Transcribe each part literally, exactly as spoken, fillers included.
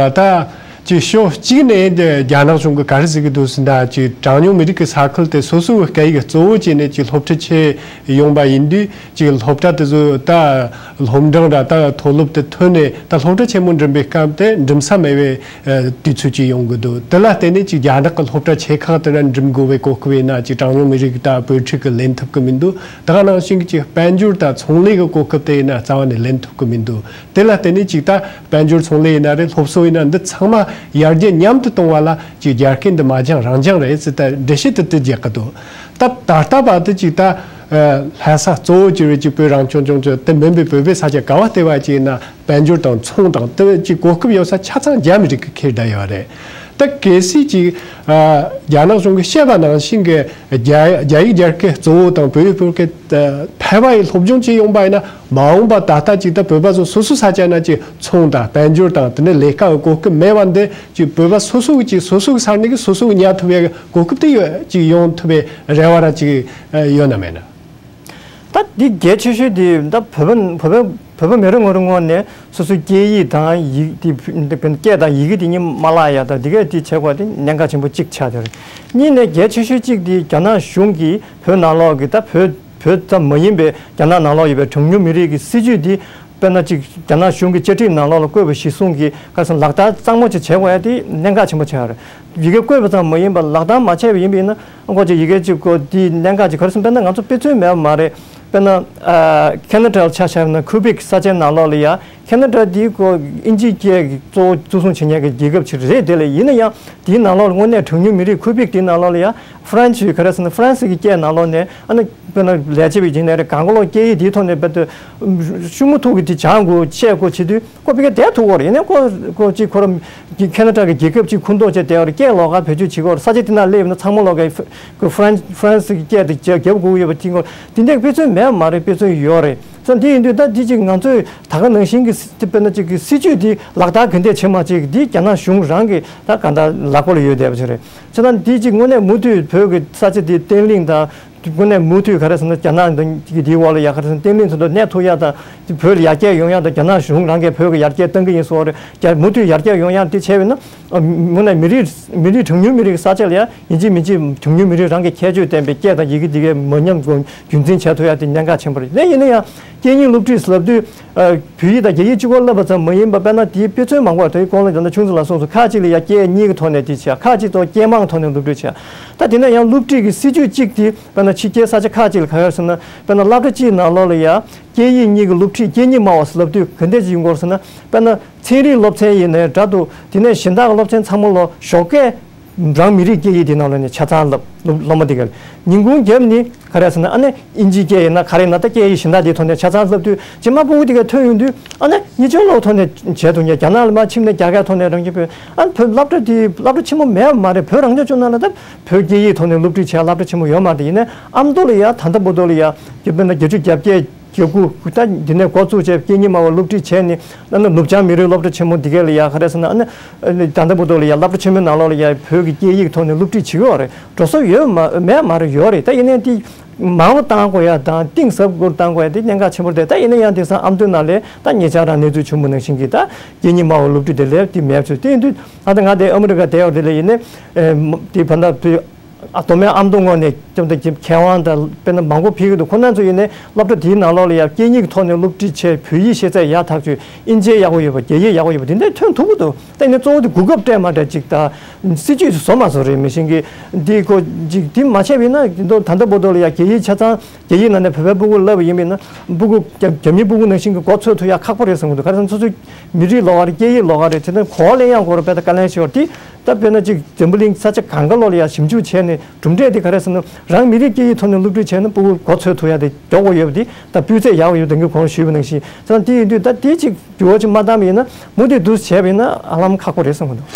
ད་ཅིག་ཕྱོགས་གཅིག་ནས་རྒྱ་ནག་གཞུང་གིས་ག་རེ་ཟེར་གི་འདུག་ཟེར་ན། ཅིག་གྲངས་ཉུང་མི་རིགས་ཀྱི་ས་ཁུལ་དེ་སོ་སོའི་སྐད་ཡིག་གཙོ་བོ་བྱས་ནས་ཅིག་སློབ་ཁྲིད་བྱེད་ཡོང་པ་ཡིན་དུས། ཅིག་སློབ་གྲྭ་དེ་ཚོ་ད་སློབ་འབྲིང་ར་ད་མཐོ་སློབ་དེ་ཐོན་ནས་ད་སློབ་གྲྭ་ཆེན་མོ་འགྲིམ་པའི་སྐབས་དེ་འགྲིམ་ས་མེད་པའི་དུས་ཚོད་ཅིག་ཡོང་གི་འདུག་དེ་ལ་བརྟེན་ནས་ཅིག་རྒྱ་ནག་གི་སློབ་གྲྭ་ཆེ་ཁག་དེ་ལ་འགྲིམ་དགོས་པའི་གོ་སྐབས་ཡིན་ན། ཅིག་གྲངས་ཉུང་མི་རིགས་ད་བོད་ཕྲུག་གིས་ལེན་ཐུབ་ཀྱི་མི་འདུག་དེ་ག་ནང་བཞིན་གྱི་ཅིག་དཔལ་འབྱོར་དང་ཚོང་ལས་ཀྱི་གོ་སྐབས་དེ་ཡིན་ན་རྩ་བ་ནས་ལེན་ཐུབ་ཀྱི་མི་འདུག་དེ་ལ་བརྟེན་ནས་ཅིག་ད་དཔལ་འབྱོར་ཚོང་ལས་ཡིན་ན་རེད། སློབ་གསོ་ཡིན་ན། འདི་ཚང་མ་ཡར་རྒྱས་མཉམ་དུ་གཏོང་བ་ལ་ཅིག་རྒྱ་སྐད་འདི་མ་སྦྱང་རང་སྦྱང་རེད་ཟེར། ད་འགྲེལ་བཤད་དེ་དེ་རྒྱག་གི་འདུག་ད་ད་ལྟ་བར་དུ་ཅིག་ད་ལྷ་ས་གཙོ་བོ་གྱུར་བའི་ཅིག་བོད་རང་སྐྱོང་ལྗོངས་ཀྱི་དེ་མིན་པའི་བོད་པའི་ས་ཆ་ག་བ་བལྟས་པ་ཅིག་ཡིན་ན། དཔལ་འབྱོར་དང་ཚོང་དང་དེ་ཅིག་གོ་སྐབས་ཡོད་ས་ཆ་ཚང་རྒྱ་མི་རིགས་ཀྱིས་ཁྱེར་བསྡད་ཡོད་རེད། ད་གལ་སྲིད་ཅིག་རྒྱ་ནག་གཞུང་གིས་བཤད་པ་ནང་བཞིན་གྱི་རྒྱ་རྒྱ་ཡིག་སྦྱར་མཁན་གཙོ་བོ་དང་བོད་ཡིག་བོད་སྐད་ཕལ་བ་ཡི་སློབ་སྦྱོང་བྱས་ཡོང་པ་ཡིན་ན། མ་འོངས་པ་ད་ལྟ་ཅིག་ད་བོད་པ་ཚོ་སོ་སོ་ས་ཆ་ན་ཅིག་ཚོང་དང་དཔལ་འབྱོར་དང་དེ་ནས་ལས་ཀ་གི་གོ་སྐབས་མེད་པ་འདི་ཅིག་བོད་པ་སོ་སོ་གི་ཅིག་སོ་སོ་གི་ས་གནས་ཀྱི་སོ་སོ་གི་ཉར་ཐུབ་པའི་གོ་སྐབས་དེ་ཡོད་ཅིག་ཡོང་ཐུབ་པའི་རེ་བ་ར་ཅིག་ཡོད་ན་མེད་ན། ད་འདི་གལ་ཆེ་ཤོས་དེ་ད་བོད་པ་བོད་པ་བོད་པ་མི་རེ་ངོ་རེ་ངོས་ནས་སོ་སོའི་སྐད་ཡིག་དང་ཡིག་དེ་སྐད་དང་ཡི་གེ་དེ་གཉིས་མ་བརླག་ཡ་དང་། འདི་གས་དེ་བྱེད་དགོས་དེ་གནད་འགག་ཆེན་པོ་གཅིག་ཆགས་ཡོད་རེད། གཉིས་ནས་གལ་ཆེ་ཤོས་གཅིག་དེ་རྒྱ་ནག་གཞུང་གིས་བོད་ནང་ལོགས་ཀྱི་ད་བོད་བོད་ཙམ་མ་ཡིན་པའི་རྒྱ་ནག་ནང་ལོགས་ཡོད་པའི་གྲངས་ཉུང་མི་རིགས་ཀྱི་སྲིད་ཇུས་དེ། དཔེར་ན་ཅིག་རྒྱ་ནག་གཞུང་གི་བཅའ་ཁྲིམས་ནང་ལོགས་ལ་བཀོད་པ་གཞིར་བཟུང་གིས་ག་རེ་ཟེར་ན་ལག་བསྟར་གཙང་མ་ཅིག་བྱེད་དགོས་ཡ་དེ་གནད་འགག་ཆེན་པོ་ཆགས་ཡོད་རེད། ཡི་གེ་བཀོད་པ་ཙམ་མ་ཡིན་པར་ལག་བསྟར་མ་བྱས་པ་ཡིན་པ་ཡིན་ན། ཨ་ཁོ་ཅིག་ཡི་གེ་ཅིག་གོ་དེའི་གནད་འགག་ཅིག་ག་རེ་ཟེར་ན། དཔེར་ན་ང་ཚོ་དཔེ་མཚོན་མེད་པ་མ་རེད། དཔེར་ན་ཨ་ཁེ་ན་ཌ་ལ་ཆ་བཞག་ན་ཁུ་བེག་ས་ཆའི་ནང་ལོགས་ལ་ཡ། ཁེ་ན་ཌ་དེ་གོ་དབྱིན་ཇིའི་སྐད་ཀྱི་གཙོ་བོ་གཙོ་བཟུང་བྱེད་མཁན་གྱི་རྒྱལ་ཁབ་ཅིག་རེད། དེ་ལ་ཡིན་ན་ཡང་དེའི་ནང་ལོགས་ལ་དངོས་གནས་གྲངས་ཉུང་མི་རིགས་ཁུ་བེག་དེའི་ནང་ལོགས་ལ་ཡ་ཧྥ་རན་སིའི་ག་རེ་ཟེར་ན་ཧྥ་རན་སི་གི་སྐད་ནང་ལོགས་ནས། ཨ་ནི་དཔེར་ན་ལས་བྱེད་པ་ཡིན་ནའི་རེད། གང་ག་ལོག་སྐད་ཡིག་དེའི་ཐོག་ནས་རྦད་དེ་ཤུ་མུ་ཐུག་གི་དེ་སྦྱང་དགོས་བཤད་དགོས་བྱེད་དུས། ཁོ་ཕ་གིར་བསྡད་ཐུབ་ཀྱི་རེད། ཡིན་ནའི་ཁོ་ཁོ་ཅིག་ཁོ་རང་གི་ཁེ་ན་ཌ་གི་རྒྱལ་ཁབ་ཅིག་ཁུངས་གཏོགས་བྱས་བསྡད་ཡོད་རེད། སྐད་ལོགས་ཀ་བེད་སྤྱོད་བྱེད་ཀྱི་ཡོད་རེད། ས་ཆ་དེ་ན་སླེབས་ན་ཚང་མ་ལོག་ག་ཁོ་ཧྥ་རན་ཧྥ་རན་སི་གི་སྐད་དེ་རྒྱབ་རྒྱབ་དགོས་ཀྱི་ཡོད་པ་དེ་ཁོ་དེ་འདྲའི་དཔེ་མཚོན་མེད་མ་རེད། དཔེ་མཚོན་ཡོད་རེད། ཙང་དེ་ཡིན་དུས་ད་དེ་ཅིག་ང་ཚོས་ད་ག་ནང་བཞིན་གྱི་སྲིད་དཔེར་ན་ཅིག་གི་སྲིད་ཇུས་དེ་ལག་བསྟར་ག་འདྲས་བྱེད་མ་བྱེད་ཀྱི་དེ་རྒྱ་ནག་གཞུང་རང་གི་ད་ག་འདྲ་ལག་པ་ལ་ཡོད་བསྡད་པ་ཅིག་རེད། བྱས་ཙང་དེ་ཅིག་དངོས་གནས་མུ་མཐུད་བོད་ཀྱི་ས་ཆ་དེ་བརྟན་ལྷིང་དང་། དངོས་གནས་མུ་མཐུད་ག་རེ་ཟེར་ན་རྒྱ་ནག་འདི་གི་དེའི་འོག་ལ་ཡ་ག་རེ་ཟེར་ན་བརྟན་ལྷིང་ཚོ་དང་གནས་ཐུབ་ཡ་དང་། བོད་ལ་ཡར་རྒྱས་ཡོང་ཡ་དང་། རྒྱ་ནག་གཞུང་རང་གིས་བོད་ཀྱི་ཡར་རྒྱས་གཏང་གི་ཡིན་ཟེར་བ་རེད། རྒྱ་མུ་མཐུད་ཡར་རྒྱས་ཡོང་ཡ་དེ་བྱས་པས་ན། ཨ་དངོས་གནས་མི་རིགས་མི་རིགས་གྲངས་ཉུང་མི་རིགས་ས་ཆ་ལ་ཡ་ཡིན་གཅིག་མིན་གཅིག་གྲངས་ཉུང་མི་རིགས་རང་གི་ཁྱད་ཆོས་ལྡན་པའི་སྐད་དང་ཡི་གེ་དེ་གའི་མ་ཉམས་རྒྱུན་འཛིན་བྱེད་ཐུབ་ཡ་དེ་གནད་འགག་ཆེན་པོ་རེད། དེ་ཡིན་ན་ཡང་སྐད་གཉིས་སློབ་ཁྲིད་ཟེར་ལབ་དུས། ཨ་བོད་ཡིག་དང་རྒྱ་ཡིག་གཅིག་པོ་བསླབ་པ་ཙམ་མ་ཡིན་པར། དཔེར་ན་དེའི་དཔེ་མཚོན་མང་པོ་དེའི་གོང་ལ་ད་ལྟ་ཆུང་ཙག་ལ་གསུངས་སོང་། ཁག་ཅིག་ལ་ཡ་སྐད་གཉིས་ཀྱི་ཐོག་ནས་དེ་བྱས། ཁག་ཅིག་ཏུ་སྐད་མང་ཐོག་ནས་སློབ་ཁྲིད་བྱས། ད་དེ་ནས་ཡང་སློབ་ཁྲིད་ཀྱི་སྲིད་ཇུས་གཅིག་དེ་དཔེར་ན་ཕྱི་རྒྱལ་ས་ཆ་ཁག་ཅིག་ལ་ག་རེ་ཟེར་ན། དཔེར་ན་སློབ་གྲྭ་གཅིག་ནང་ལོགས་ལ་ཡ་སྐད་ཡིག་གཉིས་ཀྱི་སློབ་ཁྲིད་སྐད་གཉིས་སྨྲ་བ་ཟེར་ལབ་དུས་ག་འདྲས་ཅིག་ཡོང་གི་ཡོད་རེད་ཟེར་ན། དཔེར་ན་ཚན་རིག་སློབ་ཚན་ཡིན་ནའི་འདྲ་འདུག་དེ་ནས་གཞན་དག་གི་སློབ་ཚན་ཚང་མ་ལ་ཞོགས་ཀས། རང་མི་རིགས་སྐད་ཡིག་དེ་ནང་ལོགས་ནས་ཆ་ཚང་བསླབ། སློབ་སློབ་མ་དེ་ག་ཉིན་གུང་རྒྱབ་ནི་ག་རེ་ཟེར་ན། ཨ་ནི་དབྱིན་ཇིའི་སྐད་ཡིན་ན་ག་རེ་ཡིན་ན། ད་སྐད་ཡིག་གཞན་དག་དེའི་ཐོག་ནས་ཆ་ཚང་བསླབ་དུས། རྗེས་མ་སྤུ་གུ་དེ་ག་ཐོན་ཡོང་དུས། ཨ་ནི་གཉིས་ཆར་ལོག་ཐོག་ནས་བྱས་འདུག་ཉེ་རྒྱ་ནག་ལ་མར་ཕྱིན་ནས་རྒྱ་སྐད་ཐོག་ནས་རང་གི་བོད། ཨ་ནི་བོད་སློབ་གྲྭ་དེ་སློབ་གྲྭ་ཆེན་མོ་མེད་པ་མ་རེད། བོད་རང་སྐྱོང་ལྗོངས་ནང་ལ་ད་བོད་སྐད་ཡིག་ཐོག་ནས་སློབ་ཁྲིད་བྱས་སློབ་གྲྭ་ཆེན་མོ་ཡོད་མ་རེད། ཡིན་ནའི་ཨ་མདོ་ལ་ཡ། ད་ལྟ་བར་དུ་ལ་ཡ་དཔེར་ན་བརྒྱད་ཅུ་གྱ་བརྒྱད། གྱ་དགུ་ད་འདི་ནས་འགོ་བཙུགས་བྱས་སྐད་གཉིས་སྨྲ་བ་སློབ་ཁྲིད་བྱས་ནས། ཨ་ནི་ནུབ་བྱང་མི་རིགས་སློབ་གྲྭ་ཆེན་མོ་འདི་གས་ལ་ཡ་ག་རེ་ཟེར་ན། ཨ་ནི་ཨ་ནི་ད་ལྟ་བར་དུ་ལ་ཡ་སློབ་གྲྭ་ཆེན་མོའི་ནང་ལོགས་ལ་ཡ་བོད་ཀྱི་སྐད་ཡིག་ཐོག་ནས་སློབ་ཁྲིད་བྱེད་ཀྱི་ཡོད་རེད། འགྲོ་ས་ཡོད་མ་མེད་མ་རེད། ཡོད་རེད། ད་ཡིན་ནའི་དེ་མང་རུ་བཏང་དགོས་ཡ་དང་གཏིང་ཟབ་སྒོར་བཏང་དགོས་ཡ་དེ་གནད་འགག་ཆེན་པོ་རེད། ད་ཡིན་ན་ཡང་དེང་སང་ཨ་མདོའི་ནང་ལ་ད་ཉེ་ཆར་རང་གནས་ཚུལ་བྱུང་བ་ནང་བཞིན་གྱི་ད་སྐད་གཉིས་སྨྲ་བ་སློབ་ཁྲིད་དེ་ལས་དེ་མེད་ཚུལ། དེ་ཡིན་དུས་ད་ལྟ་ང་དེ་ཨ་མི་རི་ཀ་བསྡད་ཡོད་དེ་ལ་ཡིན་ནའི། ཨེ་མ་དེ་བར་ད་བོད། ཨ་མདོ་སྨད་ཨ་མདོ་ངོས་ནས་ཀྱང་ད་མཁས་དབང་དང་དཔེར་ན་མང་པོ་ཕེབས་ཀྱི་འདུག་ཁོ་རྣམ་ཚོ་ཡིན་ནའི་སློབ་གྲྭ་དེའི་ནང་ལོགས་ལ་ཡང་སྐད་གཉིས་ཀྱི་ཐོག་ནས་སློབ་ཁྲིད་བྱས། བོད་ཡིག་ཤེས་ཚད་ཡག་ཐག་ཆོད། དབྱིན་ཇི་ཡག་པོ་ཡོད་པ། རྒྱ་ཡིག་ཡག་པོ་ཡོད་པ་དེ་འདྲ་ཐོན་ཐུབ་ཀྱི་འདུག་ད་ཡིན་ནའི་གཙོ་བོ་དེ་གོ་སྐབས་སྤྲད་མ་སྤྲད་ཅིག་དང་། སྲིད་ཇུས་བཟོ་མ་བཟོ་རེད། མི་ཤེས་ཀྱི་འདི་ཁོ་ཅིག་དེ་མ་བྱས་པ་ཡིན་ན། འདི་ད་ལྟ་བར་དུ་ལ་ཡང་རྒྱ་ཡིག་ཆ་ཚང་། རྒྱ་ཡིག་ནང་ནས་བོད་པའི་སྤུ་གུ་བསླབ་པ་ཡིན་པ་ཡིན་ན། སྤུ་གུ་རྒྱ་རྒྱ་མིའི་སྤུ་གུ་ནང་བཞིན་གྱི་མགོ་ཚོས་ཐུབ་ཡ་ཁག་པོ་རེད་བསམ་གྱི་འདུག་ག་རེ་ཟེར་ན་སོ་སོའི་མི་རིགས་ལོགས་ཀ་རེད། སྐད་ཡིག་ལོགས་ཀ་རེད། དེ་ནས་གོ་བ་ལེན་ཡག་སྐོར་དཔེ་ད་དཀའ་ལས་ཆེ་བ་དེ། ད་དཔེར་ན་ཅིག་འཛམ་བུ་གླིང་ས་ཆ་གང་ག་ལོགས་ལ་ཡང་ཞིབ་འཇུག་བྱས་ནས་གྲུབ་འབྲས་དེ་ག་རེ་ཟེར་ན། རང་མི་རིགས་སྐད་ཡིག་ཐོག་ནས་སློབ་ཁྲིད་བྱས་ན་སྤུ་གུ་མགོ་ཚོས་ཐུབ་ཡ་དེ་མགྱོགས་པོ་ཡོད་པ་དེ། ད་སྤུས་ཚད་ཡག་པོ་ཡོད། ད་གིན་གོང་ཞུས་པ་ནང་བཞིན། ད་དེ་ཡིན་དུས་ད་དེ་ཅིག་འགྱུར་བ་ཅིག་མ་བཏང་བ་ཡིན་ན། མུ་མཐུད་འདུག་བྱས་པ་ཡིན་ན་ཧ་ལམ་ཁག་པོ་རེད་བསམ་གྱི་འདུག་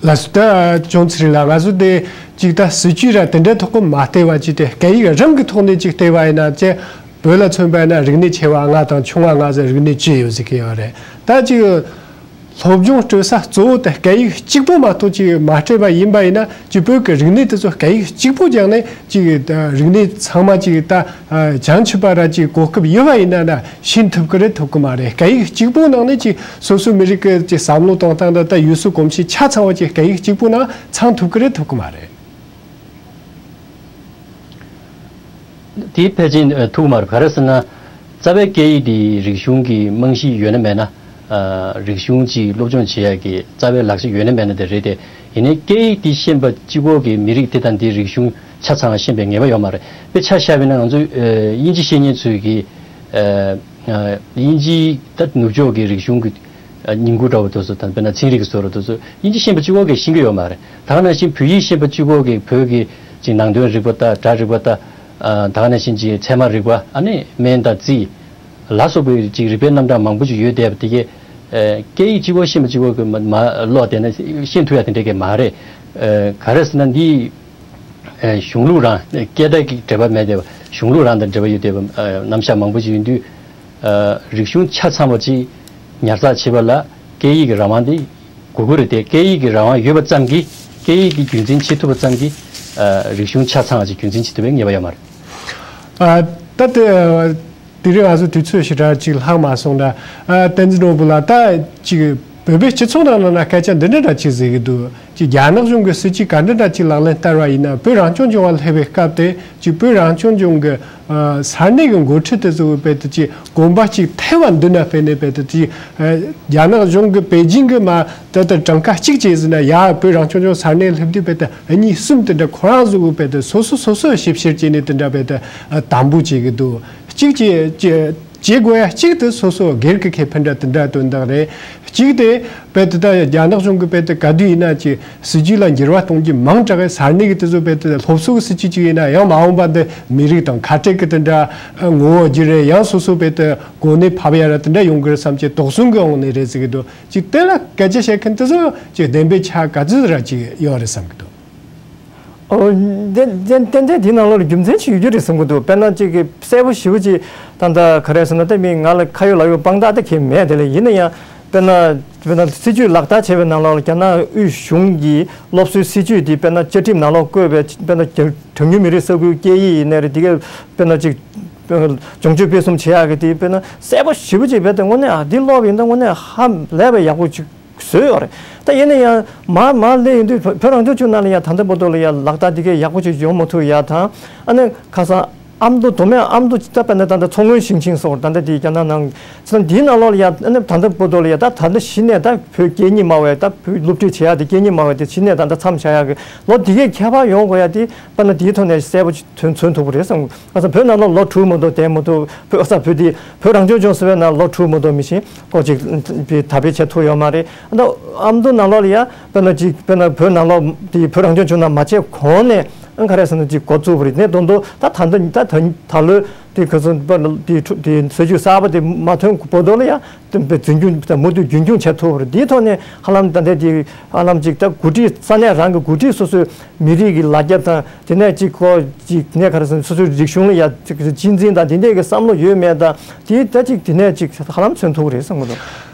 ལགས་སོ། ད་ཅུང་ཚེ་རིང་ལགས། ང་ཚོ་དེ་ཅིག་ད་སྲིད་ཇུས་ར་དེ་འདྲའི་ཐོག་གི་མ་བལྟས་པ་ཅིག་དེ་སྐད་ཡིག་རང་གི་ཐོག་ནས་ཅིག་བལྟས་པ་ཡིན་ན། ཅེ་བོད་ལ་མཚོན་པ་ཡིན་ན་རིག་གནས་ཆེ་བ་ལྔ་དང་ཆུང་བ་ལྔ་ཟེར་རིག་གནས་བཅུ་ཡོད་ཟེར་གྱི་ཡོད་རེད། ད་ཅིག་སློབ་སྦྱོང་སྤྲོད་ས་གཙོ་བོ་དེ་སྐད་ཡིག་གཅིག་པོ་མ་གཏོགས་ཅིག་མ་སྤྲད་པ་ཡིན་པ་ཡིན་ན། ཅིག་བོད་ཀྱི་རིག་གནས་དེ་ཚོ་སྐད་ཡིག་གཅིག་པོ་སྦྱངས་ནས་ཅིག་རིག་གནས་ཚང་མ་ཅིག་ད་བྱང་ཆུབ་པ་ར་ཅིག་གོ་སྐབས་ཡོད་པ་ཡིན་ན་ན་ཤེས་ཐུབ་ཀྱི་རེད། ཐུབ་ཀྱི་མ་རེད། སྐད་ཡིག་གཅིག་པོ་ནང་ནས་ཅིག་སོ་སོའི་མི་རིགས་ཀྱི་ཅིག་བསམ་བློ་གཏོང་སྟངས་དང་ད་ཡུལ་སྲོལ་གོམས་གཤིས་ཆ་ཚང་བ་ཅིག་སྐད་ཡིག་གཅིག་པོ་ནང་ཚང་ཐུབ་ཀྱི་རེད། ཐུབ་ཀྱི་མ་རེད། དེ་ཕལ་ཆེར་ཐུག་མ་རེད། ག་རེ་ཟེར་ན། རྩ་བའི་སྐད་ཡིག་དེ་རིག་གཞུང་གི་རྨང་གཞི་ཡོད་ན་མེད་ན། ཨ། རིག་གཞུང་ཅིག་སློབ་སྦྱོང་བྱེད་ཡག་གི་རྩ་བའི་ལག་ཆ་ཡོད་ན་མེད་ན་དེ་རེད་དེ། ཡིན་ནའི་སྐད་ཡིག་དེ་ཤེས་པ་གཅིག་པོ་གིས་མི་རིགས་དེ་དང་དེའི་རིག་གཞུང་ཆ་ཚང་ཤེས་པའི་ངེས་པ་ཡོད་མ་རེད། དཔེ་ཆ་བཞག་པ་ཡིན་ན་ང་ཚོའི་ཨ། དབྱིན་ཇི་ཤེས་མཁན་ཚོས་ཀྱི། ཨ། ཨ། དབྱིན་ཇིའི་ད་ནུབ་ཕྱོགས་ཀྱི་རིག་གཞུང་གི། ཨ། ཉིང་ཁུ་འདྲ་བོ་དེ་ཚོ་དང་། དཔེར་ན་ཚན་རིག་གི་བཟོ་འདྲ་དེ་ཚོ་དབྱིན་ཇི་ཤེས་པ་གཅིག་པོ་གིས་ཤེས་ཀྱི་ཡོད་མ་རེད། ད་ག་ནང་བཞིན་བོད་ཡིག་ཤེས་པ་གཅིག་པོ་གིས་བོད་ཀྱི་ཅིག་ནང་དོན་རིག་པ་དང་སྒྲ་རིག་པ་དང་། ཨ། ད་ག་ནང་བཞིན་ཅིག་ཚད་མ་རིག་པ། ཨ་ནི་སྨན་དང་རྩིས་ལ་སོགས་པའི་ཅིག་རིག་པའི་རྣམ་གྲངས་མང་པོ་ཅིག་ཡོད་བསྡད་པ་དེ་གས། ཨ། སྐད་ཡིག་གཅིག་པོ་ཤེས་པ་གཅིག་པོ་གིས་མ་མ་ཀློག་བསྡད་ན་ཤེས་ཐུབ་ཡ་དེ་འདྲ་གས་མ་རེད། ཨ། ག་རེ་ཟེར་ན་འདི། ཨ། གཞུང་ལུགས་རང་སྐད་བརྡ་གི་འབྲེལ་བ་མེད་བསྡད་པ། གཞུང་ལུགས་རང་དང་འབྲེལ་བ་ཡོད་བསྡད་པ། ཨ། རྣམ་གཞག་མང་པོ་ཅིག་ཡོད་དུས། ཨ། རིག་གཞུང་ཆ་ཚང་བ་ཅིག་ཉར་ཚགས་བྱེད་པ་ལ་སྐད་ཡིག་གི་རང་དབང་དེ་དགོས་ཀྱི་རེད་དེ། སྐད་ཡིག་གི་རང་དབང་ཡོད་པ་ཙམ་གྱིས། སྐད་ཡིག་གི་རྒྱུན་འཛིན་བྱེད་ཐུབ་པ་ཙམ་གྱིས། ཨ། རིག་གཞུང་ཆ་ཚང་བ་ཅིག་རྒྱུན་འཛིན་བྱེད་ཐུབ་པའི་ངེས་པ་ཡོད་མ་རེད། ཨ། ད་དེ་དེ་རིང་ང་ཚོ་དུས་ཚོད་ཞེ་དྲག་ཅིག་ལྷག་མ་སོང་ན། ཨ། བསྟན་འཛིན་ནོར་བུ་ལགས། ད་ཅིག་བོད་པའི་སྤྱི་ཚོགས་ནང་ལ་ན་སྐད་ཆ་འདི་འདྲ་འདྲ་ཅིག་ཟེར་གྱི་འདུག་ཅིག་རྒྱ་ནག་གཞུང་གི་སྲིད་ཇུས་ག་འདྲ་འདྲ་ཅིག་ལག་ལེན་བསྟར་བ་ཡིན་ན། བོད་རང་སྐྱོང་ལྗོངས་ལ་སླེབས་པའི་སྐབས་དེ་ཅིག་བོད་རང་སྐྱོང་ལྗོངས་ཀྱི། ཨ། ས་གནས་ཀྱི་འགོ་ཁྲིད་དེ་ཚོ་བོད་དུ་ཅིག་གོམ་པ་ཅིག་ཐེ་བ་འདི་ན་སྤེལ་ནས་བོད་དུ་ཅིག་ཨ། རྒྱ་ནག་གཞུང་གི་པེ་ཅིང་གི་མ་ད་ལྟ་གྲངས་ཀ་གཅིག་བྱས་ཟིན་ན་ཡ། བོད་རང་སྐྱོང་ལྗོངས་ས་གནས་སླེབས་དུས་བོད་དུ་གཉིས་གསུམ་དེ་འདྲ་ཁོ་རང་ཚོ་གི་བོད་དུ་སོ་སོ་སོ་སོ་ཞིབ་བཤེར་བྱས་ནས་དེ་འདྲ་བོད་དུ། ཨ། དམ་པོ་བྱེད་ཀྱི་འདུག་གཅིག་བྱེད་བྱེད་བྱེད་དགོས་ཡ་གཅིག་དེ་སོ་སོ་སྒེར་གྱི་ཁེ་ཕན་འདྲ་དེ་འདྲ་དོན་དག་རེད། གཅིག་དེ་བོད་དུ་ད་རྒྱ་ནག་གཞུང་གི་བོད་དུ་ག་དུས་ཡིན་ན་ཅིག་སྲིད་ཇུས་ལ་འགྱུར་བ་གཏོང་རྒྱུ་མང་དྲགས། ས་གནས་ཀྱི་དེ་ཚོ་བོད་དུ་སློབ་གསོ་གི་སྲིད་ཇུས་ཅིག་ཡིན་ན་ཡང་མ་འོངས་པ་འདི་མི་རིགས་དང་ཁ་བྲལ་གྱི་དེ་འདྲ་ངོ་བོ་འགྱུར་རེད། ཡང་སོ་སོ་བོད་དུ་གོ་གནས་ཕབ་ཡ་ར་དེ་འདྲ་ཡོང་གི་རེད་བསམ་གྱི་དོགས་ཟོན་གྱི་ངང་ནས་རེད་ཟེར་གྱི་འདུག་ཅིག་དེ་ལ་སྐད་ཆ་བཤད་མཁན་དེ་ཚོ་ཅིག་བདེན་པའི་ཆ་ག་ཚོད་ར་ཅིག་ཡོད་རེད་བསམ་གྱི་འདུག་ཨོ། ཏན་ཏན་ཏན་ཏན་དེའི་ནང་ལོགས་ལ་རྒྱུ་མཚན་ཅིག་ཡོད་རྒྱུ་རེད་བསམ་གྱི་འདུག་དཔེར་ན་ཅིག་གི་གསལ་པོ་ཞེ་པོ་ཅིག་ད་ལྟ་ག་རེ་ཟེར་ན། ད་མི་ང་ལ་ཁ་ཡོད་ལག་ཡོད་དཔང་རྟགས་ད་གང་ཡང་མེད། དེ་ལས་ཡིན་ན་ཡང་དཔེར་ན་དཔེར་ན་སྲིད་ཇུས་ལག་བསྟར་བྱས་པའི་ནང་ལོགས་ལ་རྒྱ་ནག་དབུས་གཞུང་གི་སློབ་གསོའི་སྲིད་ཇུས་དེ་དཔེར་ན་བཅའ་ཁྲིམས་ནང་ལོགས་བཀོད་པའི་དཔེར་ན་གྲངས་ཉུང་མི་རིགས་ས་ཁུལ་སྐད་ཡིག་ཡིན་ནའི་རེད། དེ་གས་དཔེར་ན་ཅིག་སྦྱོང་སྤྱོད་སྤེལ་གསུམ་བྱེད་ཡག་གི་དེ་དཔེར་ན་གསལ་པོ་ཞེ་པོ་ཅིག་བྱས་ཏེ་དངོས་གནས་ཨ་འདི་ཀློག་པ་ཡིན་ན་དངོས་གནས་ཧ་ལས་པའི་ཡག་པོ་ཅིག་བཟོས་ཡོད་རེད། ད་ཡིན་ན་ཡང་མར་མར་སླེབས་ཡོང་དུས་བོད་བོད་རང་སྐྱོང་ལྗོངས་ནང་ལ་ཡང་ད་ལྟ་བར་དུ་ལ་ཡང་ལག་བསྟར་འདི་གས་ཡག་པོ་ཅིག་ཡོང་མ་ཐུབ་ཡ་དང་། ཨ་ནི་ཁ་སང་ཨ་མདོ་མདོ་སྨད་ཨ་མདོ་ད་དཔེར་ན་ད་ལྟ་མཚོ་སྔོན་ཞིང་ཆེན་སོགས་ད་ལྟ་དེ་རྒྱ་ནག་ནང་ཚང་འདིའི་ནང་ལོགས་ལ་ཡང་ཨ་ནི་ད་ལྟ་བར་དུ་ལ་ཡང་ད་ད་ལྟ་གཞི་ནས་ད་བོད་སྐད་གཉིས་སྨྲ་བའི་ད་བོད་སློབ་ཁྲིད་བྱེད་ཡ་དེ་སྐད་གཉིས་སྨྲ་བའི་དེ་གཞི་ནས་ད་ལྟ་མཚམས་བཞག་ཡ་གི་ལོ་འདི་གས་ཁྱད་པར་ཡོང་དགོས་ཡ་དེ་དཔེར་ན་དེའི་ཐོག་ནས་གསལ་པོ་ཅིག་མཚོན་མཚོན་ཐུབ་པ་རེད་བསམ། ང་ཚོ་བོད་ནང་ལོགས་ལོ་དྲུག་མ་གཏོགས་བསྡད་མ་ཐུབ། བོད་ས་བོད་དེ་བོད་རང་སྐྱོང་ལྗོངས་ཟེར་བའི་ནང་ལོ་དྲུག་མ་གཏོགས་མི་ཤེས་ཀོ་ཅིག་དེ་དར་སྤེལ་བྱེད་ཐུབ་ཡོད་མ་རེད། ཨ་ནི་ཨ་མདོ་ནང་ལོགས་ལ་ཡ་དཔེར་ན་ཅིག་དཔེར་ན་བོད་ནང་ལོགས་དེ་བོད་རང་སྐྱོང་ལྗོངས་ནང་མ་བྱས་གོང་ནས་ཨ་ག་རེ་ཟེར་ན་ཅིག་འགོ་བཙུགས་པ་རེད། ནས་དོན་དུ་ད་ད་ལྟ་ད་ད་ད་ལོའི་དེ་ཁོ་ཚོ་དཔེར་ན་དེ་དེ་སྲིད་ཇུས་གསར་པ་དེ་མ་ཐོན་བར་དུ་ལ་ཡ་དེ་འཛིན་སྐྱོང་དེ་མུ་མཐུད་རྒྱུན་འཁྱོངས་བྱེད་ཐུབ་པ་རེད། དེའི་ཐོག་ནས་ཧ་ལམ་ད་ལྟ་དེ་ཧ་ལམ་ཅིག་ད་འགོ་ཁྲིད་ས་གནས་རང་གི་འགོ་ཁྲིད་སོ་སོའི་མི་རིགས་ཀྱི་ལ་རྒྱ་དང་དེ་ནས་གཅིག་ཁོ་གཅིག་དེ་ནས་ག་རེ་ཟེར་སོ་སོའི་རིག་གཞུང་ལ་ཡ་གཅེས་འཛིན་དང་དེ་འདྲས་ཀྱི་བསམ་བློ་ཡོད་མེད་དང་དེ་ད་གཅིག་དེ་ནས་གཅིག་ཧ་ལམ་མཚོན་ཐུབ་ཀྱི་རེད་བསམ་གྱི་འདུག་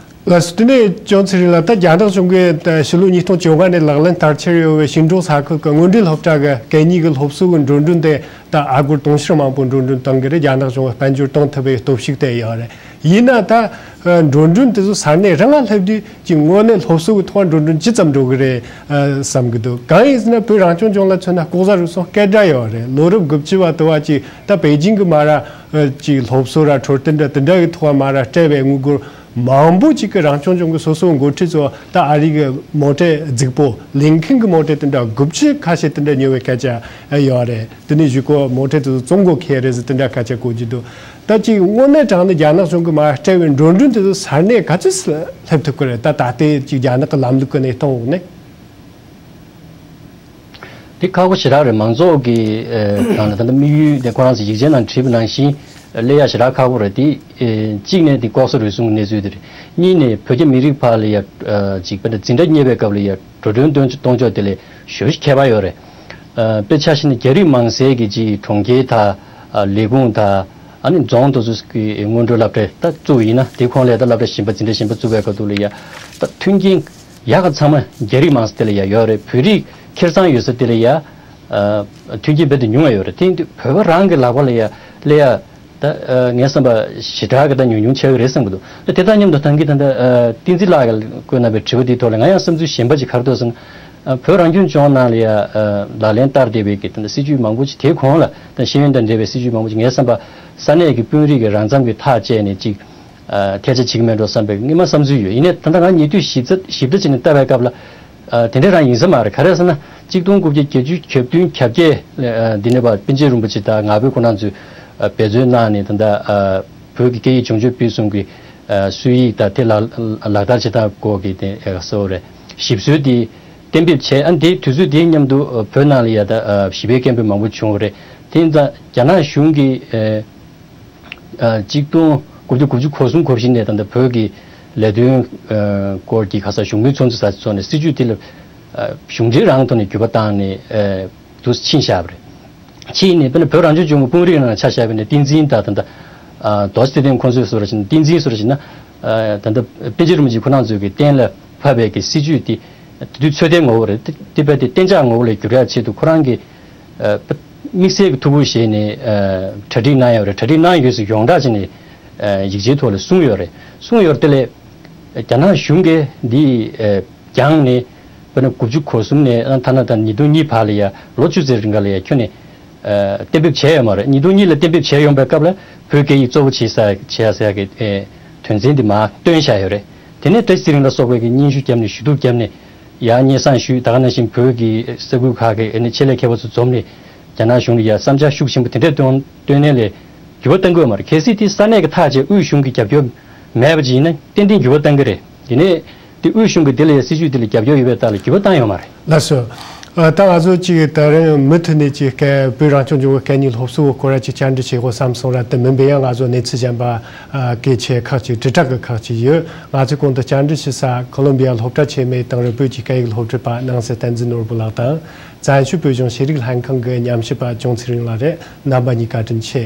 ལགས་སོ། དེ་ནས་ཅོང་ཚེ་རིང་ལགས། ད་རྒྱ་ནག་གཞུང་གིས་ད་ཕྱི་ལོ་ཉིས་སྟོང་བཅོ་ལྔ་ནས་ལག་ལེན་བསྟར་འཆར་ཡོད་པའི་ཞིང་འབྲོག་ས་ཁུལ་གྱི་དངོས་འབྲེལ་སློབ་གྲྭ་གི་གད་སྙིགས་ཀྱི་སློབ་གསོ་གི་འགྲོ་གྲོན་དེ་ད་ཨ་སྒོར་དུང་ཕྱུར་མང་པོ་འགྲོ་གྲོན་གཏོང་གི་རེད། རྒྱ་ནག་གཞུང་གིས་དཔལ་འབྱོར་གཏོང་ཐུབ་པའི་སྟོབས་ཤུགས་དེ་ཡོད་རེད། ཡིན་ན་ད་འགྲོ་གྲོན་དེ་ཚོ་ས་གནས་རང་ལ་སླེབས་དུས་ཀྱི་དངོས་གནས་སློབ་གསོ་གི་ཐོག་འགྲོ་གྲོན་ཇི་ཙམ་འགྲོ་གི་རེད་བསམ་གི་འདུག་གང་ཡིན་ཟེར་ན་བོད་རང་སྐྱོང་ལྗོངས་ལ་མཚོན་ན་ལྐོག་ཟ་རུལ་སུངས་སྐད་གྲགས་ཡོད་རེད། ལོ་རབས་དགུ་བཅུ་བ་དུ་བ་ཅིག་ད་པེ་ཅིང་གི་མ་ར་ཅིག་སློབ་གསོ་ར་འཕྲོད་བསྟེན་ར་དེ་འདྲ་གི་ཐོག་མ་ར་སྤྲད་པའི་དངུལ་སྒོར་མང་པོ་ཅིག་གི་རང་སྐྱོང་ལྗོངས་ཀྱི་སོ་སོའི་འགོ་ཁྲིད་ཚོ་ད་ཨ་རི་གི་མོ་ཊའི་རྫིག་པོ་ལིན་ཁན་གི་མོ་ཊའི་དེ་འདྲ་དགུ་བཅུ་ཁ་ཤས་དེ་འདྲ་ཉོ་བའི་སྐད་ཆ་ཡོད་རེད། དེ་ནས་གཞུག་གུ་མོ་ཊའི་དེ་ཚོ་བཙོང་གོ་ཁེལ་རེད་ཟེར་དེ་འདྲ་སྐད་ཆ་གོ་རྒྱུ་འདུག་ད་ཅིག་དངོས་གནས་དྲང་གནས་རྒྱ་ནག་གཞུང་གི་མ་སྤྲད་པའི་འགྲོ་གྲོན་དེ་ཚོ་ས་གནས་ག་ཚོད་སླེབས་ཐུབ་ཀྱི་རེད། ད་ད་ལྟའི་ཅིག་རྒྱ་ནག་གི་ལམ་ལུགས་ཀྱི་གནས་སྟངས་འོག་ནས། འདི་ཁག་པོ་ཞེ་དྲག་རེད། མང་ཚོགས་ཀྱི་ཨ་ནང་ལ་ད་ལྟ་དམིགས་ཡུལ་དེ་ཁོ་རང་ཚོ་ཡིག་ཆའི་ནང་བྲིས་པ་ནང་བཞིན་སླེབས་ཡ་ཞེ་དྲག་ཁག་པོ་རེད། དེ་ཨ་གཅིག་ནས་དེ་ལྐོག་ཟ་རུལ་སུངས་གནས་ཚུལ་དེ་རེད། གཉིས་ནས་བོད་རྒྱ་མི་རིགས་བར་ལ་ཡ་ཨ་ཅིག་དཔེར་ན་འཛིན་གྲྭ་གཉིས་པའི་སྐབས་ལ་ཡ་འགྲོ་གྲོན་གཏོང་གཏོང་ཕྱོགས་དེ་ལ་ཞེ་པོ་ཁྱད་པར་ཡོད་རེད། ཨ་དཔེ་ཆ་བཞག་ན་རྒྱ་རིགས་མང་སའི་གི་ཅིག་གྲོང་ཁྱེར་དང་ཨ་ལས་ཁུངས་དང་། ཨ་ནི་རྫོང་དེ་ཚོ་གི་སྔོན་འགྲོའི་སློབ་གྲྭ་ད་བཙུགས་ཡིན་ན། དེ་ཁོངས་ལ་ད་སློབ་གྲྭ་གཞན་པ་འཛིན་གྲྭ་གཞན་པ་བཙུགས་པའི་སྐབས་དུས་ལ་ཡ། ད་མཐུན་རྐྱེན་ཡག་ག་ཚང་མ་རྒྱ་རིགས་མང་ས་དེ་ལ་ཡ་ཡོད་རེད། བོད་རིགས་ཁེར་རྐྱང་ཡོད་ས་དེ་ལ་ཡ། ཨ། མཐུན་རྐྱེན་རྦད་དེ་ཉུང་བ་ཡོད་རེད། དེ་ཡིན་དུས་བོད་པ་རང་གི་ལག་པ་ལ་ཡ་སླེབས་ཡ། ད་ཨ་ངའི་བསམ་པ་ཞེ་དྲག་གི་ད་ཉུང་ཉུང་ཆགས་ཀྱི་རེད་བསམ་གྱི་འདུག་ད་དེ་དང་མཉམ་དུ་ད་གིན་ད་ལྟ་ཨ་བསྟན་འཛིན་ལགས་ཀྱིས་བཀོད་གནང་བའི་དྲི་བ་དེའི་ཐོག་ལ་ང་ཡང་བསམ་ཚུལ་གཞན་པ་ཅིག་ག་རེ་འདུག་ཟེར་ན། ཨ་བོད་རང་སྐྱོང་ལྗོངས་ནང་ལ་ཡ་ཨ་ལག་ལེན་བསྟར་བསྡད་པའི་གི་ད་ལྟ་སྲིད་ཇུས་མང་པོ་ཅིག་དེའི་གོང་ལ་ད་ཤེས་ཡོན་དང་འབྲེལ་བའི་སྲིད་ཇུས་མང་པོ་ཅིག་ངའི་བསམ་པ་ས་གནས་ཀྱི་དཔོན་རིགས་ཀྱིས་རང་འཚམ་གྱིས་ཐག་བཅད་ནས་ཅིག་ཨ་ཐལ་ཆ་བྱེད་ཀྱི་མེད་འགྲོ་བསམ་པའི་སྔོན་མ་བསམ་ཚུལ་ཡོད། ཡིན་ནའི་ད་ལྟ་ང་ཉེ་དུས་ཞིབ་ཚགས་ཞིབ་ཕྲ་བྱས་ནས་བལྟ་བའི་སྐབས་ལ། ཨ་དེ་འདྲ་རང་ཡིན་ས་མ་རེད། ག་རེ་ཟེར་ན། གཅིག་སྟོང་དགུ་བརྒྱ་བརྒྱད་ཅུ་གྱ་བདུན་གྱ་བརྒྱད་ལ་ཨ་འདི་ནས་པ་པཎ་ཆེན་རིན་པོ་ཆེ་དང་ང་ཕོད་ཁོང་རྣམ་ཚོས་ཨ་འབད་བརྩོན་གནང་ནས། ད་ལྟ་ཨ་བོད་ཀྱི་སྐད་ཡིག་སྦྱོང་སྤྱོད་སྤེལ་གསུམ་གྱི་ཨ་སྲོལ་ཡིག་དང་དེ་ལག་ལག་བསྟར་བྱེད་སྟངས་སྐོར་གྱི་དེ་ཨ་གསལ་བོ་རེད། ཞིབ་སྲོལ་དེ་གཏན་འབེབས་བྱས། ཨ་ནི་དེའི་དུས་ཚོད་དེའི་མཉམ་དུ་ཨ་བོད་ནང་ལ་ཡ་ད་ཨ་ཞི་བའི་སྐད་འབོད་མང་པོ་བྱུང་བ་རེད། དེ་ཡིན་ཙང་རྒྱ་ནག་གཞུང་གིས་ཨ། ཨ་གཅིག་སྟོང་དགུ་བརྒྱ་དགུ་བཅུ་གོ་གསུམ་གོ་བཞི་ནས་ད་ལྟ་བོད་ཀྱི་ལས་དོན་ཨ་སྐོར་གྱི་ཁ་ས་བཞུགས་མོལ་ཚོགས་འདུ་ས་ཚོགས་ནས་སྲིད་ཇུས་དེ་ལ་ཨ་གཞུང་འབྲེལ་རང་ཐོག་ནས་འགྱུར་བ་བཏང་ནས་ཨ་དུ་ཕྱིན་བཞག་པ་རེད། ཕྱིན་ནས་དཔེར་ན་བོད་རང་སྐྱོང་ལྗོངས་ཀྱི་དཔོན་རིགས་ནང་ཆ་བཞག་པ་ཡིན་ན། བསྟན་འཛིན་དང་ད་ལྟ་ཨ་རྡོ་རྗེ་ཚེ་བརྟན་ཁོང་ཚོའི་བཟོ་འདྲ་བྱས་ན། བསྟན་འཛིན་བཟོ་འདྲ་བྱས་ན་ཨ་ད་ལྟ་པཎ་ཆེན་རིན་པོ་ཆེ་ཁོ་རང་ཚོའི་གི་གཏན་ལ་ཕབ་པའི་གི་སྲིད་ཇུས་དེ་དེ་དུས་ཚོད་ལྟའི་ངོ་བོ་རེད། དེ་དེ་བས་དེ་གཏན་འཇགས་ངོ་བོ་ལ་འགྱུར་ཡག་ཆེད་དུ་ཁོ་རང་གི་ཨ་དམིགས་བསལ་གྱི་ཐུགས་ཁུར་བཞེས་ནས་ཨ་གྲ་སྒྲིག་གནང་ཡོད་རེད། གྲ་སྒྲིག་གནང་ཡོད་ཟེར་ཡོངས་གྲགས་བྱས་ནས་ཨ་ཡིག་ཆའི་ཐོག་ལ་གསུངས་ཡོད་རེད། གསུངས་ཡོད་རེད། དེ་ལས་རྒྱ་ནག་གཞུང་གིས་འདི་ཨ་བསྐྱངས་ནས་དཔེར་ན་དགུ་བཅུ་གོ་གསུམ་ནས་ཨ་ཐ་ན་ད་ཉིས་སྟོང་གཉིས་བར་ལ་ཡ་ལོ་བཅུ་ཙམ་རིང་ག་ལ་ཡ་ཁྱོན་ནས་ཨ་གཏན་འབེབས་བྱས་ཡོད་མ་རེད། ཉིས་སྟོང་གཉིས་ལ་གཏན་འབེབས་བྱས་ཡོང་པའི་སྐབས་ལ་བོད་སྐད་ཡིག་གཙོ་བོ་བྱེད་ས་བྱེད་ཡ་ཟེར་ཡ་གི་ཨ་དོན་ཚན་འདི་མར་བཏོན་བཞག་ཡོད་རེད། དེ་ནས་བཀྲ་ཤིས་ཚེ་རིང་ལ་སོགས་པའི་གི་སྙན་ཞུ་བརྒྱབ་ནས་ཞུ་གཏུག་བརྒྱབ་ནས། ཡང་སྙན་སེང་ཞུས། ད་ག་ནང་བཞིན་བོད་ཀྱི་ས་ཁུལ་ཁག་གི་ཨ་ནི་ཆེད་ལས་མཁས་པ་ཚོ་འཛོམས་ནས་རྒྱ་ནག་གཞུང་ལ་ཡ་བསམ་འཆར་ཤུགས་ཆེན་པོ་དེ་འདྲས་བཏོན་བཏོན་ནས་ལས་འགྱུར་བ་གཏང་གི་ཡོད་མ་རེད། གལ་སྲིད་དེ་ས་གནས་ཀྱི་ཐག་བཅད་དབུས་གཞུང་གི་རྒྱབ་སྐྱོར་མེད་པ་ཅིག་ཡིན་ན་ཏན་ཏན་འགྱུར་བ་གཏང་གི་རེད། ཡིན་ནའི་དེ་དབུས་གཞུང་གི་དེ་ལ་ཡ་སྲིད་ཇུས་དེ་ལ་རྒྱབ་སྐྱོར་ཡོད་པའི་རྟགས་ལ་འགྱུར་བ་བཏང་ཡོད་མ་རེད། ལགས་སོ། ཨ་ད་ང་ཚོ་ཅིག་ད་རིང་མུ་མཐུད་ནས་ཅིག་སྐད་བོད་རང་སྐྱོང་ལྗོངས་ཀྱི་སྐད་གཉིས་སློབ་གསོ་སྐོར་ར་ཅིག་བཅར་འདྲི་བྱེད་དགོས་བསམ་སོང་ར། དེ་མིན་པའི་ཡང་ང་ཚོ་གནས་ཚུལ་གཞན་པ་ཨ་སྐད་ཆ་ཁག་ཅིག་དྲིལ་བསྒྲགས་ཀྱི་ཁག་ཅིག་ཡོད། ང་ཚོས་གོང་དུ་བཅར་འདྲི་ཞུ་ས་ཁོ་ལོམ་བི་ཡ་སློབ་གྲྭ་ཆེན་མོའི་དེང་རབས་བོད་ཀྱི་སྐད་ཡིག་སློབ་ཁྲིད་པ་ནང་སྲིད་བསྟན་འཛིན་ནོར་བུ་ལགས་དང་། བཙན་བྱོལ་བོད་གཞུང་ཤེས་རིག་ལྷན་ཁང་གི་ཉམས་ཞིབ་པ་ཅུང་ཚེ་རིང་ལགས་རེད། རྣམ་པ་གཉིས་ཀ་བཀའ་དྲིན་ཆེ།